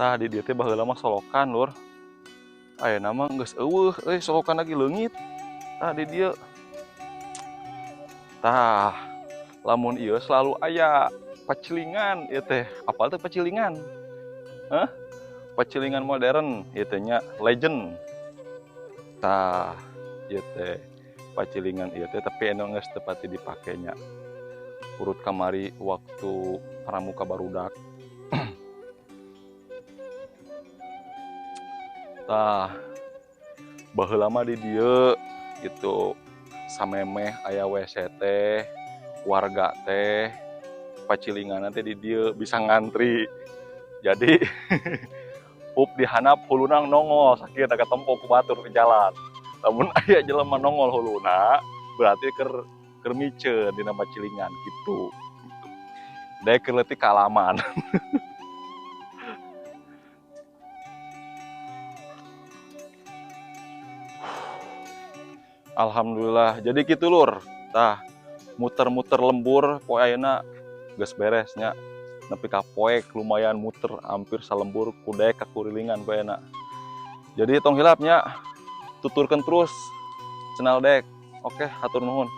Tah di dieu teh baheula mah solokan, Lur. Ayeuna mah geus eueuh euy, solokan lagi leungit. Tah di dieu. Tah, lamun ieu selalu aya pacilingan ieu teh. Apal teh pacilingan? Hah? Pacilingan modern ieu teh nya, legend. Tah, ieu teh pacilingan ieu teh, tapi anu geus teu pati dipake nya. Urut kamari waktu pramuka barudak. Tah, baheula mah di dieu gitu, samemeh aya WC teh, warga teh pacilingan teh di dieu bisa ngantri. Jadi pup di handap huluna nongol sakit agak tempo ku batur ke jalan. Lamun aya jelema nongol huluna berarti keur miceun dina pacilingan gitu. Daek keur leutik kaalaman. Alhamdulillah. Jadi gitu, Lur. Tah, muter-muter lembur poe ayeuna geus beres nya. Nepi ka poek lumayan muter hampir salembur ku daek kakurilingan poe ayeuna. Jadi tong hilap nya, tuturkeun terus channel Dek. Oke, hatur nuhun.